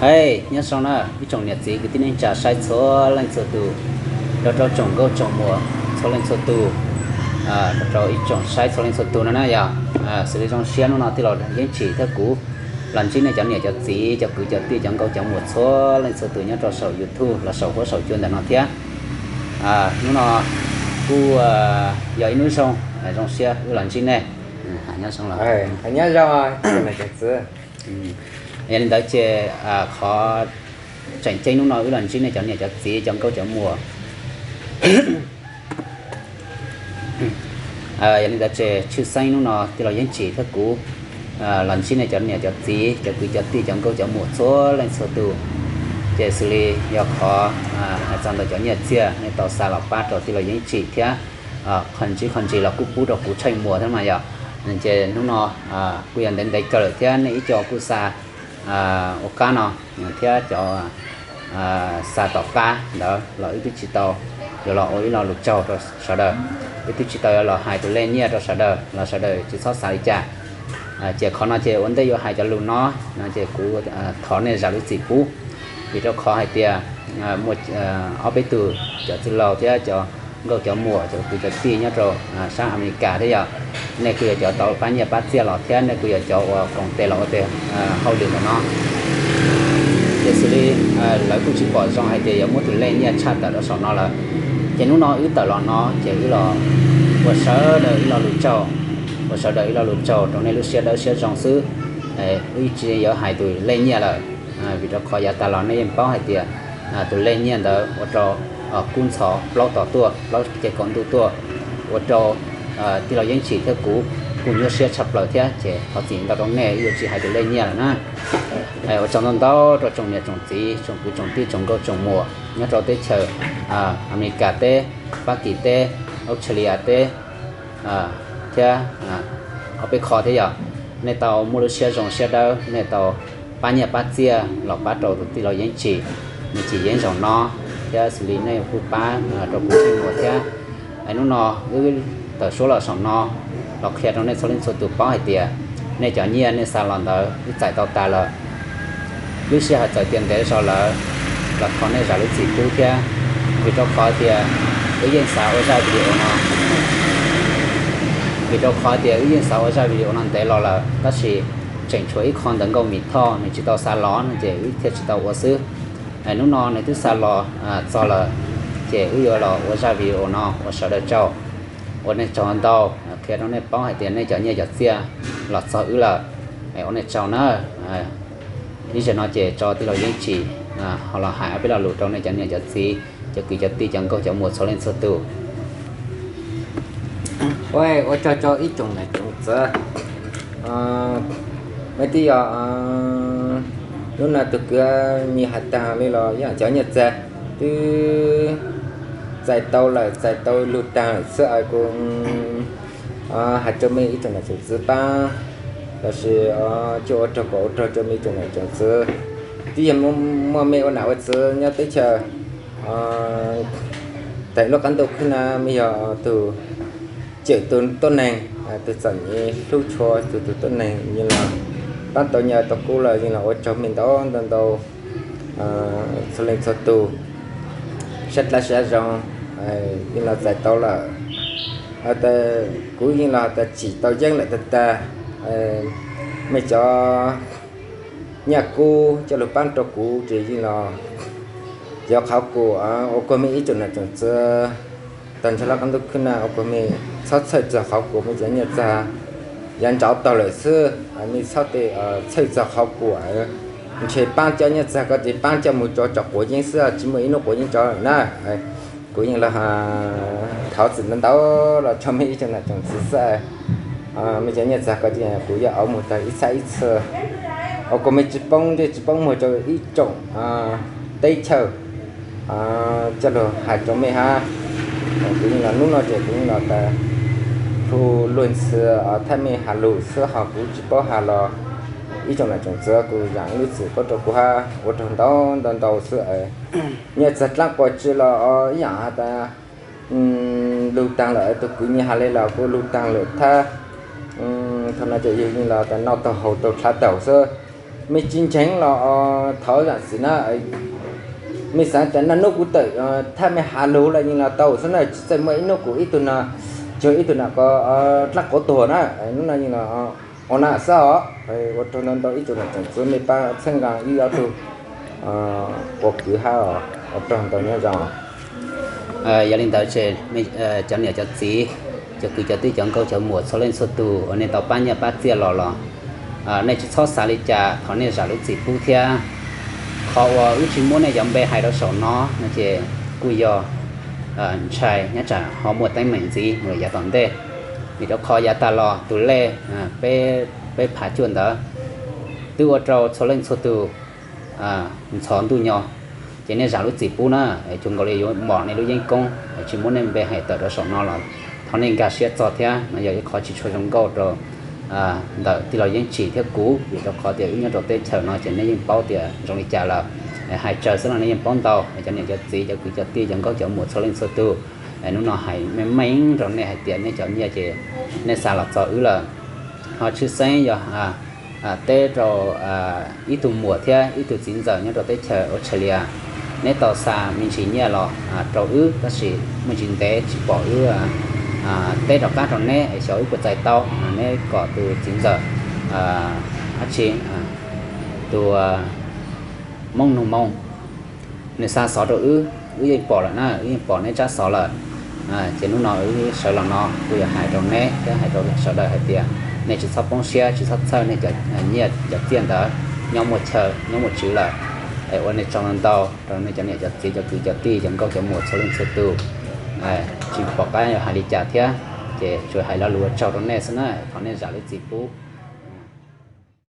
Hei, nyob zoo na ib tsoom niam txiv kwv tij neej tsa saib txhua leej txhua tus, rau rau tsoom nkauj tsoom muam txhua leej txhua tus, rau rau ib tsoom saib txhua leej txhua tus no na yog, xws li zoo siab hnub no tij laug Yeeb Tsim thiab kuv los ntsib nej cov niam cov txiv, cov kwv cov tij, cov nkauj cov muam txhua leej txhua tus nyob rau saum YouTube los saum huab saum cua ntawm no thiab. Hnub no kuj yog ib hnub zoo, zoo siab wb los ntsib nej. Nyob zoo los. Nyob zoo, txiv. Yog li ntawd ces qhov tseem ceeb hnub no wb los ntsib nej cov niam cov txiv, cov nkauj cov muam. Yog li ntawd ces tshwj xeeb hnub no tij laug Yeeb Tsim thiab kuv los ntsib nej cov niam cov txiv, cov kwv cov tij, cov nkauj cov muam txhua leej txhua tus, ces xws li yog qhov hais txog ntawm cov nyiaj txiag nej tau xa los pab rau tij laug Yeeb Tsim thiab, qhov ntsib qhov ntsis los kuj pub rau kuv Tsheej Muas thiab mas yog. Ces hnub no kuj yog ntev ntev kawg lawm thiab nej ib co kuj xa ua qab no thiab cov xa tom qab ntawd los wb twb tsis tau yuav los ua ib lo lus tsaug rau sawv daws, wb twb tsis tau yuav los hais tus lej nyiaj rau sawv daws los sawv daws tsis txhob xav li cas. Ces qhov no ces ua ntej yuav hais cov lus no no ces kuv thov nej zam lub txim pub, vim rau qhov hais tias muaj ob peb tug cov txwj laug thiab cov nkauj cov muam, cov kwv cov tij nyob rau sab Amelikas thiab yog, nej kuj yog cov tau pab nyiaj pab txiaj los thiab nej kuj yog cov uas koom tes los ua tes hauj lwm ntawm no. Ces xws li lawv kuj tsis pom zoo hais tias yuav muab tus lej nyiaj tshaj tawm rau saum no lawm, ces hnub no wb tawm los no ces wb los ua sawv daws ib lo lus tsaug, ua sawv daws ib lo lus tsaug rau nej lub siab dawb siab zoo xwb. Wb tsis yuav hais tus lej nyiaj lawm, vim rau qhov yav tas los nej yeej paub hais tias tus lej nyiaj ntawd ua rau kub ntxhov plaub tom tuaj, plaub ceg kaum ntuj tuaj, ua rau tij laug Yeeb Tsim thiab kuv kuj nyuaj siab tshaj plaws thiab, ces thov txim ntau rau nej, wb yuav tsis hais tus lej nyiaj lawm na. Ua tsaug ntau ntau rau tsoom niam tsoom txiv, tsoom kwv tsoom tij, tsoom nkauj tsoom muam nyob rau teb chaws Amelikas teb, Fab Kis teb, Australia teb thiab ob peb qho thiab yog, nej tau muaj lub siab zoo siab dawb, nej tau pab nyiaj pab txiaj los pab rau tus tij laug Yeeb Tsim, nws tsis yeeb zaum no, thiab xws li nej kuj pab rau kuv Tsheej Muas thiab. Hnub no wb tawm suab los saum no los qhia rau nej txhua leej txhua tus paub hais tias nej cov nyiaj nej xa los ntawd wb txais tau tas lawm. Lub sij hawm txawm tias ntev zog lawm los thov nej zam lub txim pub thiab, vim rau qhov tias wb yeej xav ua zaj video no, vim rau qhov tias wb yeej xav ua zaj video no ntev los lawm, tab sis tseem tshuav ib qho ntawv nkauj Mim Thoj nws tsis tau xa los no ces wb thiaj tsis tau ua xwb. Hnub no nws twb xa los txog lawm, ces wb yuav los ua zaj video no ua sawv daws tsaug, ua nej tsaug ntau, qhia rau nej paub hais tias nej cov nyiaj cov txiaj los txog wb lawm, ua nej tsaug na. Ib zaug no ces tso tij laug Yeeb Tsim ho los hais ob peb lo lus rau nej cov niam cov txiv, cov kwv cov tij, cov nkauj cov muam txhua leej txhua tus. Ua tsaug rau ib tsoom niam tsoom txiv, mej twb yog, hnub no tus kwv Mim hais tag li los yog cov nyiaj txiag twb txais tau lawm, txais tau lug tag lawm xwb es kuv hais rau mej ib tsoom niam tsoom txiv pab, lossis cuj ua rog kom ua rog rau mej ib tsoom niam tsoom txiv. Twb yog muaj mej ua nam ua txiv nyob teb chaws tag lub qab ntuj khwb na, mej yog tug cawm tug tuab neeg, tug txom nyem hlub tshua tug, tug tuab neeg yeej los pab tau nyiaj tau kub los yeej los ua tsaug mej ntau ntau ntau txhua leej txhua tug, sab dlab sab zoo, yeej los txais tau lawm. Kuv yeej los tas tsim tau yeeb lawm tag tag, mej cov nyiaj kub coj lug pab rau kuv ces yeej los cov qhauv kuam, ua kuag mej ib tsoom niam tsoom txiv tag nrho lub qab ntuj khwb na, ua kuag mej txhob txhawj txog qhauv kuam, mej cov nyiaj txiag yav nrauv tag lawm xwb, mej txhob txhawj txog qhauv kuam. Ntshe paab cov nyiaj txiag ko ces paab coj moog tso tsom quav yeeb xwb, tsis muaj ib nub quav yeeb tso lawm na. Kuv yeej los thov txim ntau ntau los rau mej ib tsoom niam tsoom txiv xwb. Mej cov nyiaj txiag ko ces kuv yuav auv moog tag ib txhab ib txhia, ua kuag mej tsis poob ntsej tsis poob muag rau ib tsoom teb chaws coj lug hais rau mej hab. Kuv yeej los nub no ces kuv yeej los tas lug luag ntxhi thaj mej has lug xwb, ho kuv tsis paub has los ib tsoom niam tsoom txiv kuj zaam lub txim pub rau kuv hab, ua rau ntau ntau ntau xwb. Nyiaj txiag dlaab quas tsi los ib yaam has tas lug taag lawm, tug kwv nyiaj has le los kuj lug taag lawm thab. Thaum no ces yug yeej los tas noj taug haus taug dlha taug xwb. Mej tsis ntseeg los thov zaam xim na, mej xaav tas naj nub kuv tawm thaj mej has lug los yeej los tau xwb na, tsis txawj muaj ib nub kuv ib tug no, tsis ib tug no ko dlaab quav tuag na, nub no yeej los ua na xwb os. Ua raug ntau ntau ib tsoom niam tsoom txiv mej pab txhawb nqa wb ob tug quas kwv hab, ua raug ntau nyob zoo. Yog li ntawd ces cov niam cov txiv, cov kwv cov tij cov nkauj cov muam txhua leej txhua tug uas nej tau pab nyiaj pab txiaj los los, nej tsis txhob xav li cas, thov nej zam lub txim pub thiab. Qhov uas wb tsis muab nej cov npe hais rau saum no no ces kuj yog ntshai nyob tsam ho muaj teeb meem ntxiv mus lawm yav tom ntej. Vim rau qhov yav tas los tus lej peb phav cuaj ntawd twb ua rau txhua leej txhua tug ntxhov ntuj nyo. Ces nej zam lub txim pub na, cuag nkaus li yuav mom nej lub yeeb koob, tsis muab nej npe hais tawm rau saum no los thov nej nkag siab txog thiab. No yog ib qhov tsis tshua zoo nkauj rau ntawm tij laug Yeeb Tsim thiab kuv, vim rau qhov tias wb nyob rau teb chaws no ces nej yeej paub tias zoo li cas lawm. Hais tsawg xwb los nej yeej paub ntau. Cov niam cov txiv cov kwv cov tij cov nkauj cov muam txhua leej txhua tug, hnub no hais meej meej rau nej hais tias nej cov nyiaj ces nej xa los txog wb lawm. Ho tshwj xeeb yog teb rau ib tug muam thiab ib tug txiv ntxawm nyob rau teb chaws Australia, neb tau xa me ntsis nyiaj los rau wb tab sis muaj ntsis ntev tsis pom wb teb rov qab rau neb es xyov wb puas txais tau. Neb kom tus txiv ntxawm dab tsi, tus Moob Nug Moo, nws xa xov rau wb, wb yeej pom lawm na, wb yeej pom neb tsab xov lawm. Ces hnub no wb sawv los no kuj yog hais rau neb thiab hais rau sawv daws hais tias nej tsis txhob poob siab, tsis txhob txhawj nej cov nyiaj cov txiaj ntawd, nyob muaj chaw nyob muaj tswv lawm. Es ua nej tsaug ntau rau nej cov niam cov txiv cov kwv cov tij cov nkauj cov muam txhua leej txhua tus. Tsis pom qab yuav hais li cas thiab, ces tsuas hais lo lus ua tsaug rau nej xwb na, thov nej zam lub txim pub.